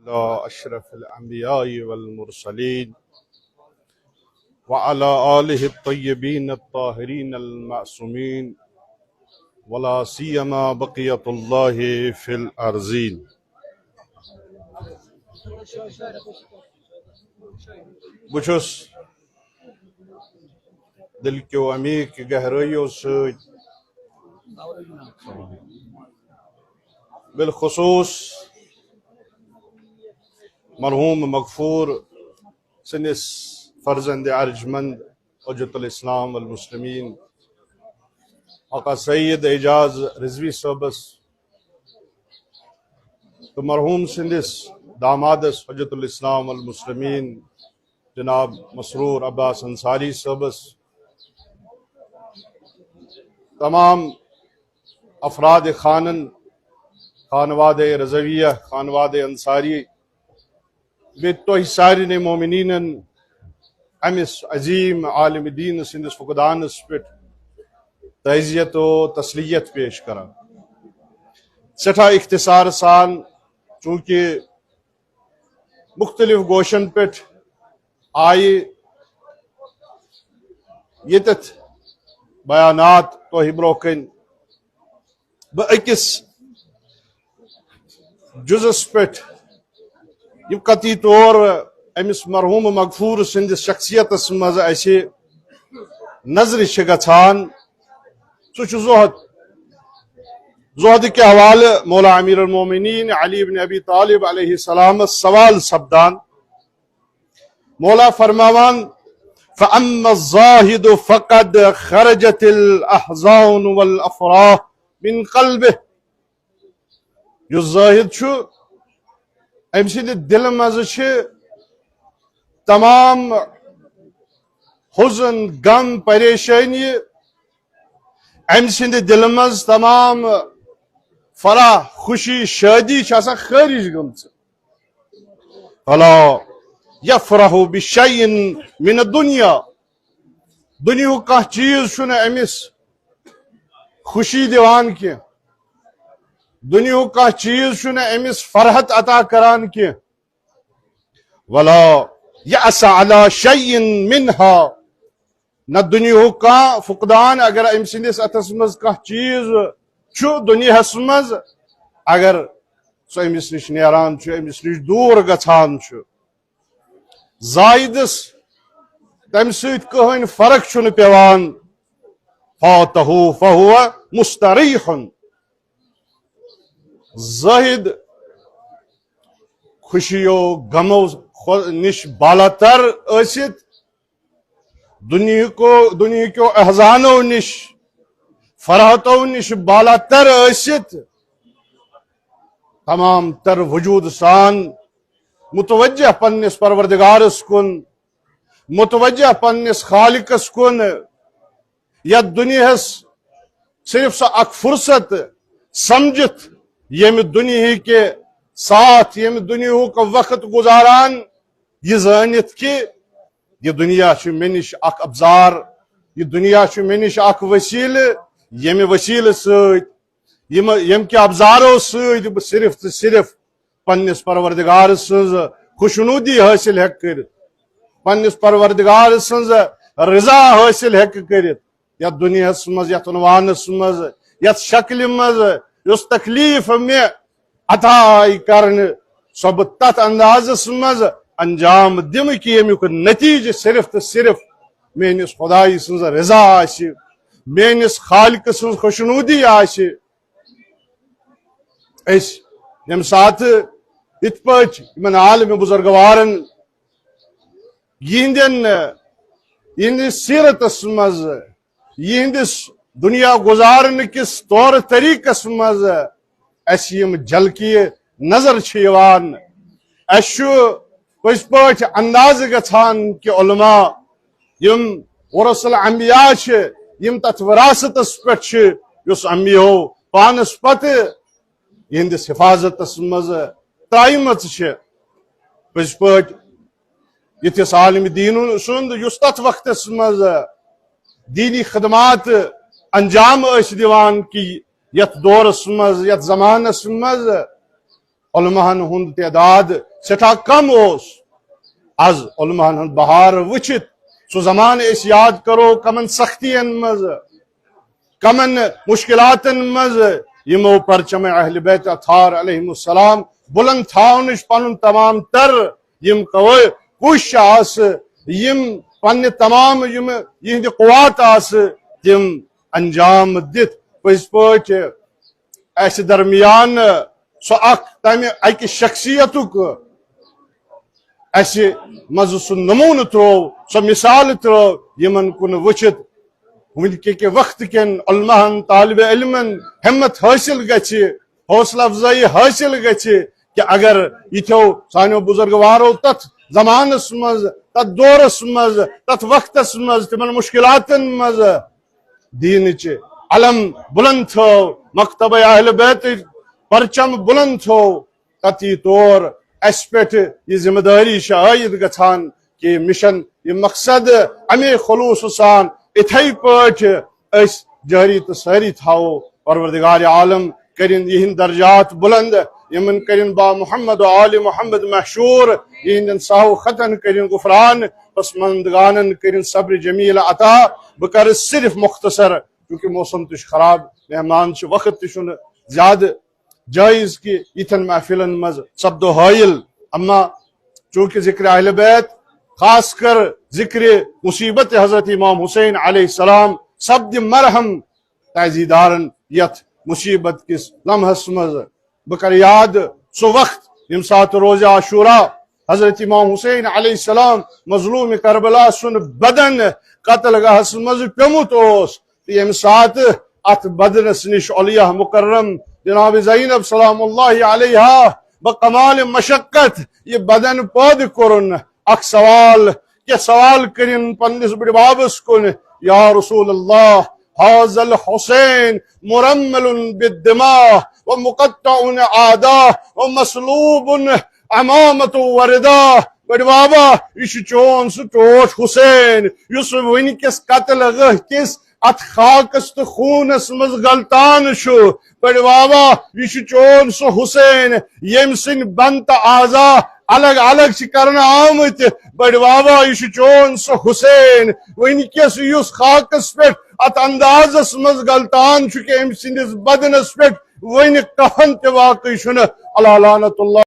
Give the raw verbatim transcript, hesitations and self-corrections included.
على أشرف الأنبياء والمرسلين وعلى آله الطيبين الطاهرين المعصومين ولا سيما بقية الله في الأرضين. بہٕ چھُس دِل کیو عمیٖق گہرٲیو سۭتۍ، بالخصوص مرحوم مغفور سٕنٛدِس فرزند ارجمند حجت الاسلام والمسلمین آقا سید اعجاز رضوی صٲبس تہٕ مرحوم سٕنٛدِس دامادس حجت الاسلام والمسلمین جناب مسرور عباس انصاری صٲبس، تمام افراد خانن، خانوادہ رضویہ، خانوادہ انصاری، بیٚیہِ تۄہہِ سارنٕے مومنیٖنن أمِس عظیٖم عالم دیٖن سٕنٛدِس فقدانس پٮ۪ٹھ تعزیت و تسلیت پیش کران۔ سٮ۪ٹھاہ اختصار سان، چوٗنٛکہِ مُختٔلِف گوشن پٮ۪ٹھ آیہِ ییٚتٮ۪تھ بیانات تۄہہِ برٛونٛہہ کَنہِ، بہٕ أکِس جُزس پٮ۪ٹھ یِم قطعی طور أمِس مرحوٗم مغفوٗر سٕنٛدِس شخصیتس منٛز اَسہِ نظرِ چھِ گژھان، سُہ چھُ زہد۔ زہد کہِ حوالہٕ مولا امیر المومنین علی ابن ابی طالب علیہ السلامس سوال سپدان۔ مولا فرماوان، فَأَمَّا الزَّاهِدُ فَقَدْ خَرَجَتِ الْأَحْزَانُ وَالْأَفْرَاحُ مِنْ قَلْبِهِ۔ یُس زاہد چھُ، أمۍ سٕنٛدِ دِلہٕ منٛزٕ چھِ تمام حزن، غم، پریشٲنی، أمۍ سٕنٛدِ دِلہٕ منٛز تمام فرح، خوشی، شٲدی چھِ آسان خٲرج گٔمژٕ۔ فَلَا يَفْرَحُ بِشَيْءٍ مِنَ الدُّنْيَا۔ دُنیاہُک کانٛہہ چیٖز چھُنہٕ أمِس خوشی دِوان کینٛہہ۔ دُنیاہُک کانٛہہ چیٖز چھُنہٕ أمِس فرحت عطا کران کینٛہہ۔ وَلَا يَأْسَ عَلَى شَيْءٍ مِنْهَا۔ نہ دُنیاہُک کانٛہہ فقدان، اگر أمۍ سٕنٛدِس اَتھس منٛز کانٛہہ چیٖز چھُ دُنیاہس منٛز، اگر سُہ أمِس نِش نیران چھُ، أمِس نِش دوٗر گژھان چھُ، زاہدس تَمہِ سۭتۍ کٕہٕنۍ فرق چھُنہٕ پٮ۪وان۔ فَاتَهُ فَهُوَ مُسْتَرِيحٌ۔ زاہد خوشیو غمو خو-، نِش بالاتر ٲسِتھ، دُنیہکو، دُنیہکیو احزانو نِش، فرحتو نِش بالاتر ٲسِتھ، تمام تر وجود سان متوجہ پننِس پروردگارس کُن، متوجہ پننِس خالقس کُن، یتھ دُنیاہس صرف سۄ اکھ فرصت سمجھتھ، ییٚمہِ دُنیاہٕکہِ ساتھ، ییٚمہِ دُنیاہُک وقت گُزاران، یہِ زٲنِتھ کہِ یہِ دُنیا چھُ مےٚ نِش اکھ ابزار، یہِ دُنیا چھُ مےٚ نِش اکھ وسیلہٕ، ییٚمہِ وسیلہٕ سۭتۍ، یِم، ییٚمہِ کہِ ابزارو سۭتۍ بہٕ صرف تہٕ صرف پننِس پروردگار سٕنٛز خوشنودی حٲصِل ہیٚکہٕ کٔرِتھ، پننِس پروردگار سٕنٛز رضا حٲصِل ہیٚکہٕ کٔرِتھ۔ یتھ دُنیاہس منٛز، یتھ عنوانس منٛز، یتھ شکلہِ منٛز، یُس تکلیف مےٚ عطا آیہِ کرنہٕ، سۄ بہٕ تتھ اندازس منٛز انجام دِمہٕ کہِ ییٚمیُک نتیجہٕ صرف تہٕ صرف میٲنِس خدایہِ سٕنٛز رضا آسہِ، میٲنِس خالقہٕ سٕنٛز خوشنودی آسہِ۔ أسۍ ییٚمہِ ساتہٕ یِتھ پٲٹھۍ یِمن عالم بزرگوارن یِہنٛدٮ۪ن، یِہنٛدِس سیرتس منٛز، یِہنٛدِس دُنیا گُزارنہٕ کِس طور طریٖقس منٛز اَسہِ یِم جھلکیہِ نظر چھِ یِوان، اَسہِ چھُ پٔزۍ پٲٹھۍ اندازٕ گژھان کہِ علماء یِم ورث الانبیاء چھِ، یِم تتھ وراثتس پٮ۪ٹھ چھِ، یُس انبیاہو پانس پتہٕ یِہنٛدِس حفاظتس منٛز ترٛایمٕژ چھِ۔ پٔزۍ پٲٹھۍ یِتھِس عالم دیٖن سُنٛد یُس تتھ وقتس منٛز دیٖنی خدمات انجام ٲسۍ دِوان کہِ یتھ دورس منٛز، یتھ زمانس منٛز علماہن ہُنٛد تعداد سٮ۪ٹھاہ کم اوس۔ از علماہن ہُنٛد بہار وٕچھِتھ، سُہ زمانہٕ أسۍ یاد کرو، کمن سختین منٛز، کمن مشکلاتن منٛز یِمو پرچم اہل بیت اطہار علیہم السلام بلند تھاونٕچ پنُن تمام تر یِم کوٲ-، کوٗشش آسہٕ، یِم پننہِ تمام یِم یِہنٛدِ قوات آسہٕ، تِم انجام دِتھ پٔزۍ پٲٹھۍ اسہِ درمیان سُہ اکھ تمہِ اکہِ شخصیتُک اسہِ منٛز سُہ نمونہٕ ترٛوو، سۄ مثال ترٛٲو، یِمن کُن وٕچھِتھ وٕنکہِ کہِ وقتہٕ کٮ۪ن علماہن، طالب علمن ہمت حٲصِل گژھِ، حوصلہٕ افزٲیی حٲصِل گژھِ کہِ اگر یِتھیو سانیو بزرگوارو تتھ زمانس منٛز، تتھ دورس منٛز، تتھ وقتس منٛز، تِمن مشکلاتن منٛز دیٖنٕچ علم بلند تھٲو، مکتبہ اہل بیتٕچ پرچم بلند تھٲو، قطعی طور اسہِ پٮ۪ٹھ یہِ ذمہ دٲری چھِ عٲید گژھان کہِ یہِ مشن، یہِ مقصد، امے خلوص سان، اِتھے پٲٹھۍ أسۍ جٲری تہٕ سٲری تھاوو۔ پروردگار عالم کٔرِن یِہِنٛدۍ درجات بلند، یِمن کٔرِن با محمد و آل محمد محشور، یِہِنٛدٮ۪ن ساہو خطن کٔرِن غفران، پسماندگانن کٔرِن صبر جمیل عطا۔ بہٕ کرٕ صرف مختصر، چونکہ موسم تہِ چھُ خراب، مہمان چھِ، وقت تہِ چھُنہٕ زیادٕ جٲیز کہِ یِتھٮ۪ن محفلن منٛز سپدو حٲیل۔ اما چونکہ ذکر اہل بیت، خاص کر ذکر مصیبت حضرت امام حسین علیہ السلام سپدِ مرہم تعزیدارن یتھ مصیبت کِس لمحس منٛز۔ بہٕ کرٕ یاد سُہ وقت ییٚمہِ ساتہٕ روزِ عاشورا حضرت امام حسین علیہ السلام مظلوم کربلا سُنٛد بدن قتل گاہس منٛز پیومُت اوس۔ تہٕ ییٚمہِ ساتہٕ اتھ بدنس نِش علیا مکرم جناب زینب سلام اللہ علیہا بکمال مشقت یہِ بدن پٲدٕ کوٚرُن، اکھ سوال، کینٛہہ سوال کٔرِن پننِس بٕڈِ ببس کُن، یا رسول اللہ، هذا الحسین مرمل بالدماء ومقطع اعضاء ومصلوب عمامة ورداء۔ بٕڈِ بب، یہِ چھُ چون سُہ ٹوٹھ حسین یُس وٕنکِس قتل گاہ کِس اتھ خاکس تہٕ خوٗنس منٛز غلطان چھُ۔ بٕڈِ بب، یہِ چھُ چون سُہ حسین ییٚمۍ سٕنٛدۍ بن تہٕ اعضا الگ الگ چھِ کرنہٕ آمٕتۍ۔ بٕڈِ بب، یہِ چھُ چون سُہ حسین وٕنکیٚس یُس خاکس پٮ۪ٹھ اتھ اندازس منٛز غلطان چھُ کہِ أمۍ سٕنٛدِس بدنس پٮ۪ٹھ وۄنۍ کفن تہِ واقعی چھُنہٕ۔ الا لعنت اللہ۔